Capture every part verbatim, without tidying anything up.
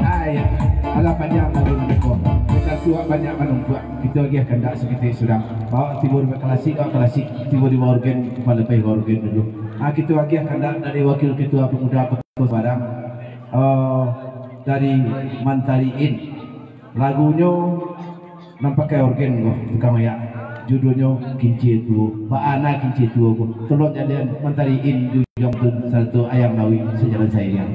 Ai, alah panjang tadi manungkuang. Kita tu awak banyak manungkuang. Kita agiah kandak saketek surang. Awak tibo di klasik, awak klasik. Tibo di orgen, kapalo pai orgen dulu. Ah, kita agiah kandak dari Wakil Ketua Pemuda Kota Padang. Ah, dari Mantari In. Lagunyo nan pakai orgen ko, tukang oyak. Judulnyo Kincia Tuo. Baa na Kincia Tuo ko? Tolong jadian Mantari In di ujuang tu, sarato Ayam Lawik sajalan sairiang.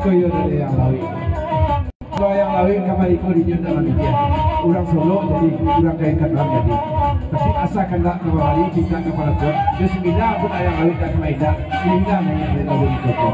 Koyo dari Ayang Lawik. Kalau Ayang Lawik kamari ko dinyo ndak mamikia. Urang Solok jadi, urang Kain Kandang jadi. Tapi asa kandak ka kamari, pintak ka Palabuhan. Bismillah pun Ayang Lawik dak ka main dak. Tingga naiak dari Lawik di Koko.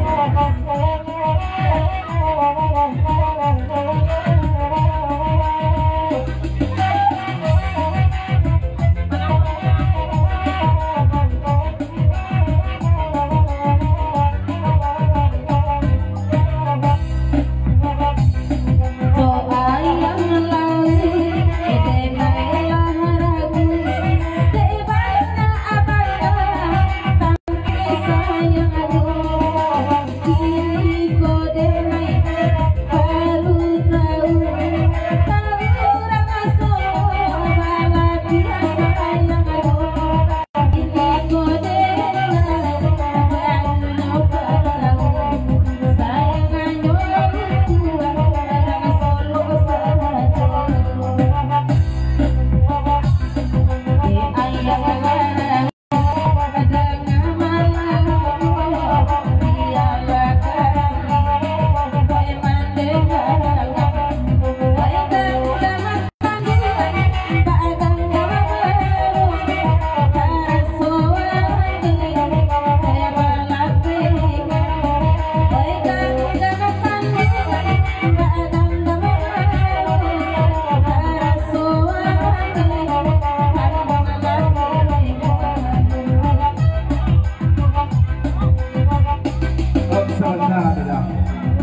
Sabanta, Bila.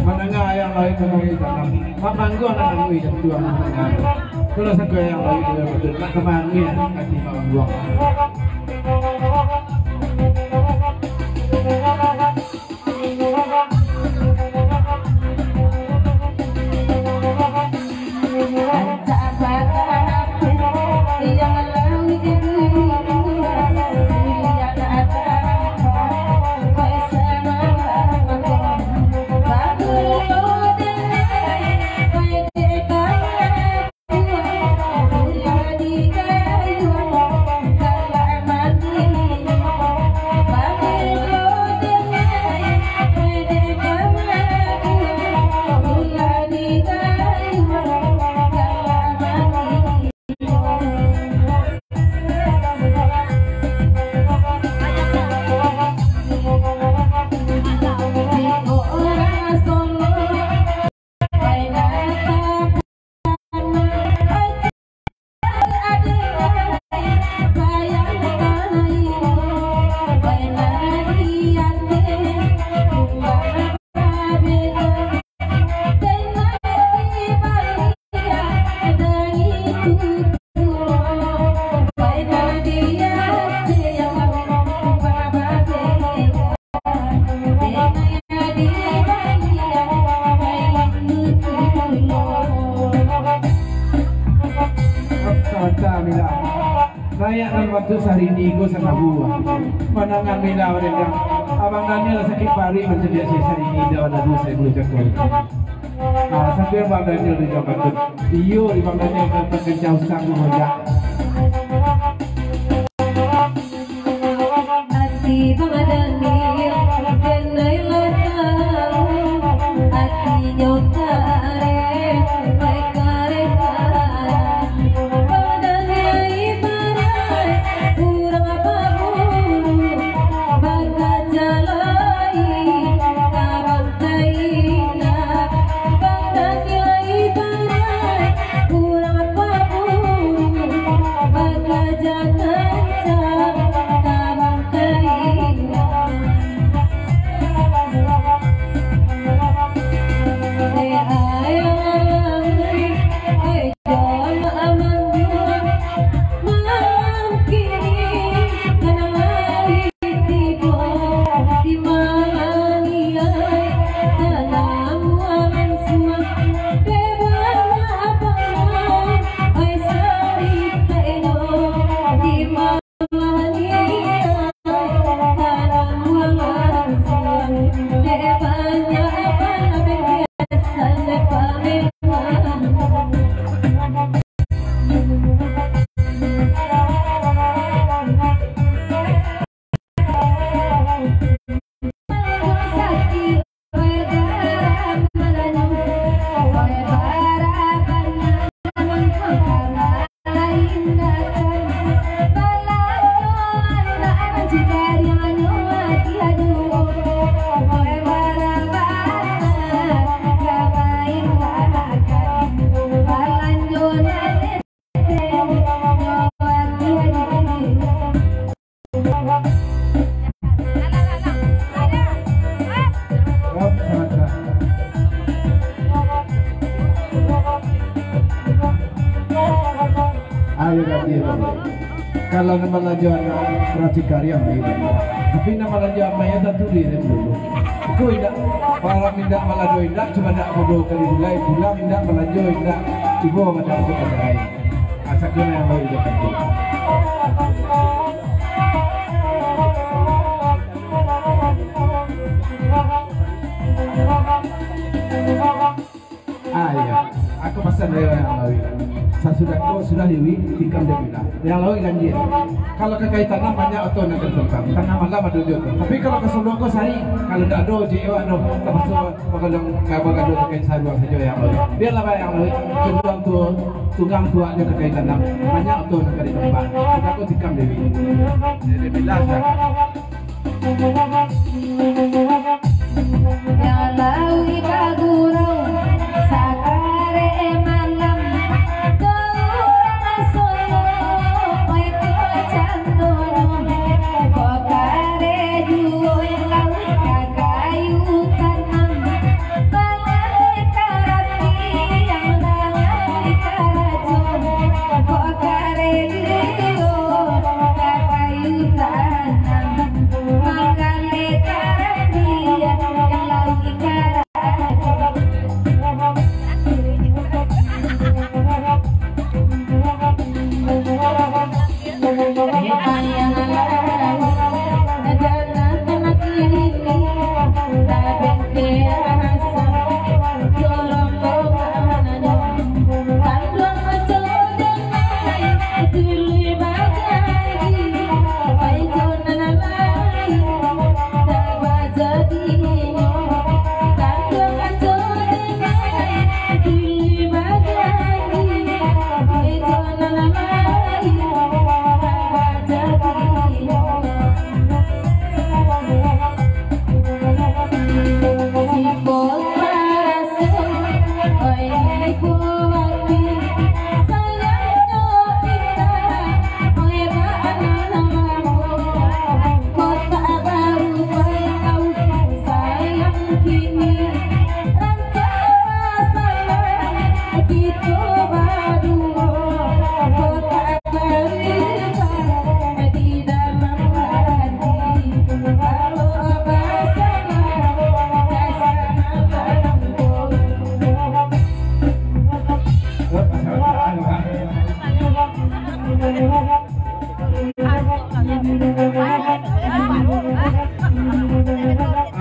Mandanga Ayang Lawik ka Kaki Tanam. Mamangguang nan nangguih, jan tuang mandanga. Kalau sangko Ayang Lawik, Bila, patut nak tamangguih, ati mamangguang. Sabanta, Bila. Naiak nan batu Sarindi ko sanabu. Pandangan Bila badendang. Abang Daniel sakik paruik mancaliak si Sarindi, indak baladu saibulu cako. Ah, sampai Bang Daniel di jam batu. Iyo, di Bang Daniel ka pakancah usang tu, Bang. Ati Bang Daniel, pandailah tahu, atinyo kareh, kareh, kareh. Bang Daniel ibaraik urang baburu, bakaja lai ka bantai indak. Bang Daniel ibaraik urang baburu, bakaja kancang ka bantai indak. Kalau nan balajo anak, paratikan yang baik. Tapi nan balajo amai, tantu diri dulu. Iko indak, malam indak balajo indak, cuma indak bodoh kali bulai, pulang indak balajo indak, tibo badan tu kadai. Asa kena yang baik je tantu. Ah, iyo. Aku pasan dari yang lawi. Sasudah ko, sudah iwi, tikam dia bilang. Yang lawi ganjil. Kalau ka kai tanam, banyak oto nan ka ditentang. Tangah malam ado jo tu. Tapi kalau ka Solo ko sari, kalau ndak ado, je awak tu. Terpaksa bagadang, bagadang ka kai saruang sajo yang lawi. Biarlah bae yang lawi. Tunggang tu, tunggang tuak je ka kai tanam. Banyak oto nan ka ditentang. Sudah ko tikam dia iwi. Jadi, bilas lah. Yang lawi bagurau sakarek malam, urang Solo, oi, kok candonyo, kok kareh juo yang lawi ka kayu tanam. Baleh karapi yang dangan karajo, kok kareh juo ka kayu tanam. Manggaleh karapi yang lawi karajo.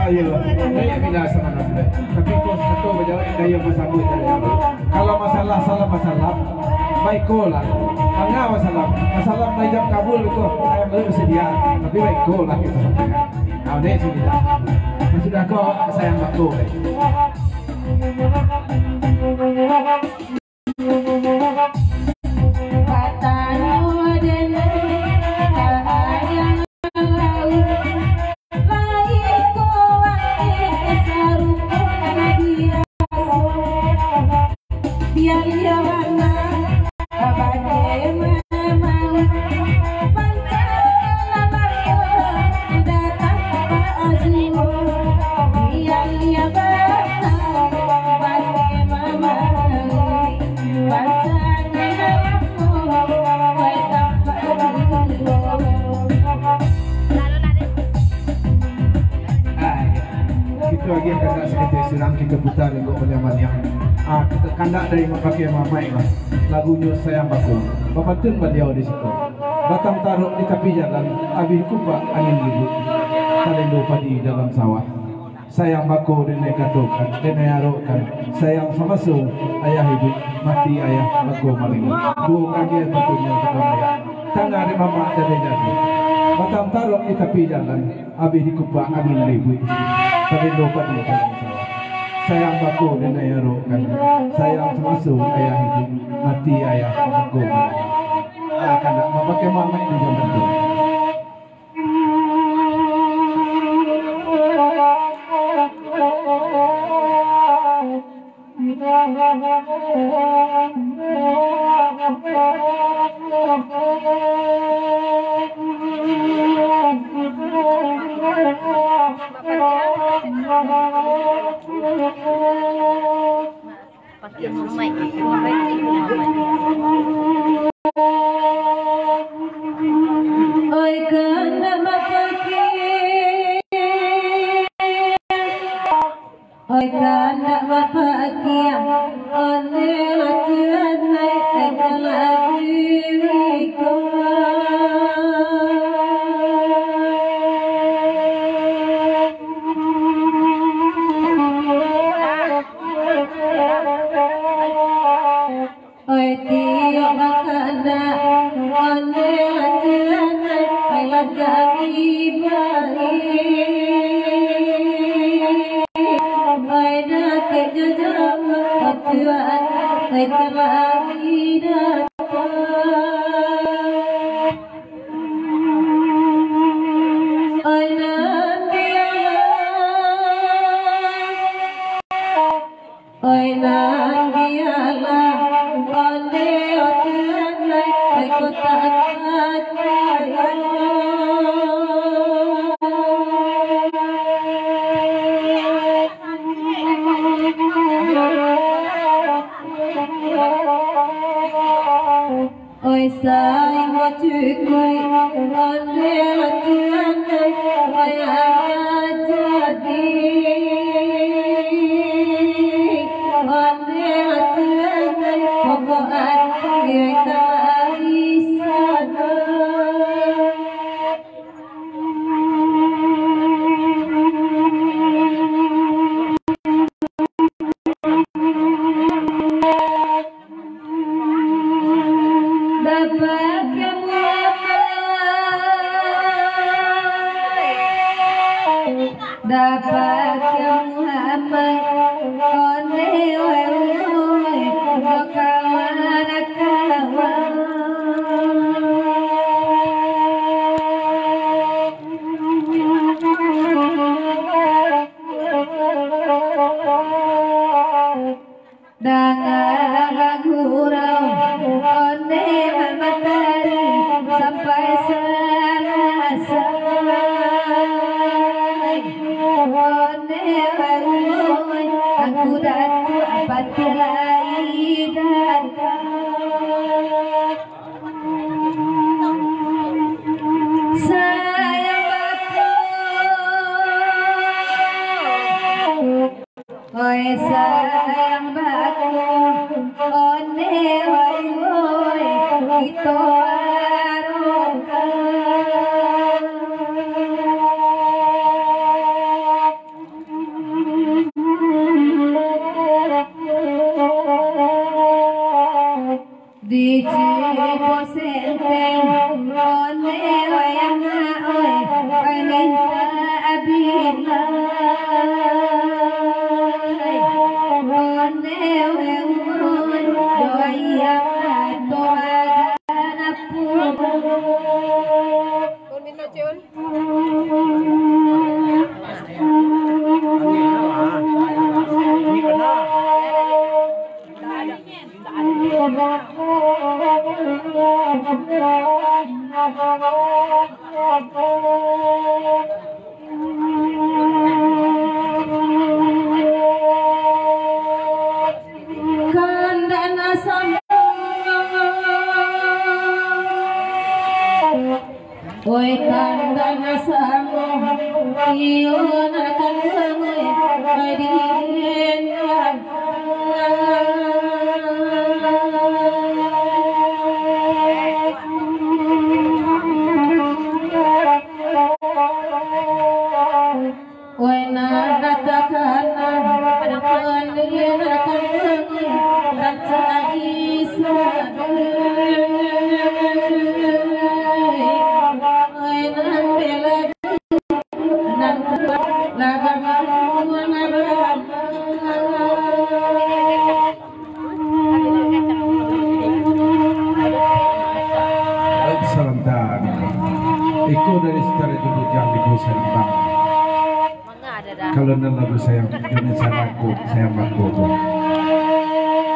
Ayo, banyak bina sama. Tapi ko sato bajalan gaya basambuik tadi. Kalau masalah salam-salam, baikolah. Angah basalam. Basalam baijab kabul ko, ayam baru sedia. Tapi baikolah kita sampaikan. Ah, dek sini dah. Sudah ko sayang bako, dek. Ah, iyo. Kito agiah kandak saketek surang, kito puta lengkok baliang-baliang. Ah, kito kandak dari mapakai mamaik lah. Lagunyo Sayang Bako. Bapantun baliau di siko. Batang tarok di tapi jalan, abih kupak angin ribut. Talendo padi dalam sawah. Sayang bako denai katokan, denai arokkan, sayang samaso ayah iduik, mati ayah bako maringo. Duo kaki patunyo tukang ayah, tangah di mamak jadi-jadi. Batang tarok di tapi jalan, abih dikupak angin ribut. Talendo padi dalam sawah. Sayang bako denai arokkan, sayang samaso ayah iduik, mati ayah bako maringo. Ah, kandak mapakai mamaik di zaman tu. Pakai mamaik, pakai mamaik. Kandak bapakiah, ondeh lah Tuhan, ai, ai, kalah diriku. Oi, tiok bakanak, ondeh lah Tuhan, ai, ai, lah jadi baik. Oi, dakek jo jauah, Tuhan, ai, kamari datang. Oi, nan bialah. Oi, nan bialah, ondeh, oi, Tuhan, ai, ai, kota Aceh. Oi, sayang bacukuik, ondeh Tuhan, oi, aya jadi. Ondeh Tuhan, pokok ati tak bisa. Dapek ka Muhammad, dapek ka Muhammad, ondeh wai, ondeh wai, jo kawan-kawan. Danga bagurau, ondeh matahari sampai salasai. Ondeh baruai, angku datuak patih lai datang. Sayang batua. Oi, sayang batua, ondeh wai, oi, kito arokan. Di Cibo Senteng, ondeh wai anak oi, oi mintak abilah. Ondeh wai oi, doi anak tu adan apu. Kandak nak samo. Oi, kandak nak samo, iyo nak kanduang, oi, oi, di Wai nan takana, wai nan takana, rancak Isa. Wai nan bela, nan kuat, laban, laban. Baik, salam tan. Iko dari Sutara Jubujang di Bukik Sarimbang. Kalau nan lagu sayang, jangan salah aku, sayang bako tu.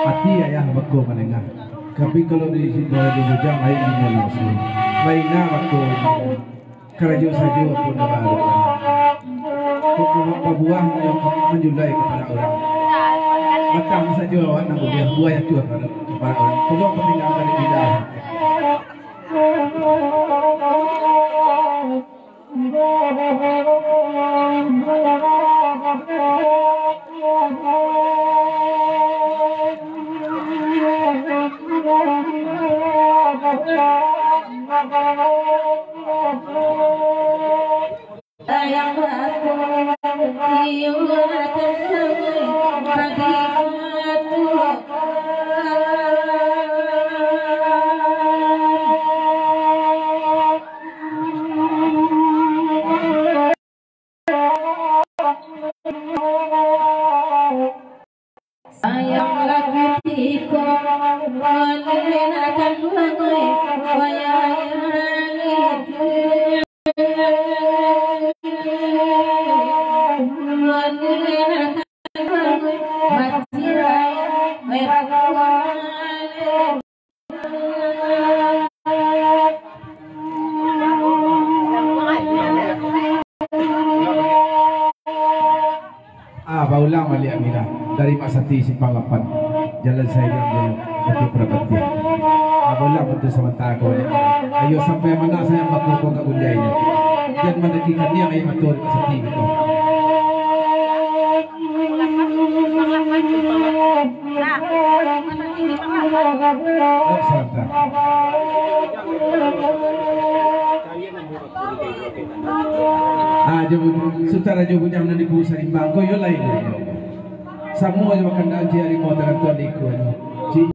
Hati ayah bako mandanga. Tapi kalau di Sutara Jubujang, lain di mana sih? Lainnya bako. Karajo sajo pun aba alukan. Pokok pabuah manjulai kapado urang. Batang sajo awak nan buliah, buah jatuah kapado urang. Pokok patinggalan dari indah. Sayang lah kutiko, wanenakan wangai, wayang itu. Wanenakan wangai, mati raya, merah wanai. Ah, baulang baliak Aminah dari Mak Sati Simpang Lapan, Jalan Sairiang Dulu, Batu Perabatian. Ah, baulang bantu samanta ko baliak. Ayo sampai mana saya baku ko ka gunjai ni. Jan mandaki kaniang aia mato dari Mak Sati ko. Ah, jo, sutara jo bujang nan di Pulau Sarimbang ko, yo lai, samo jo makan aji harimau tarantuan di ikua.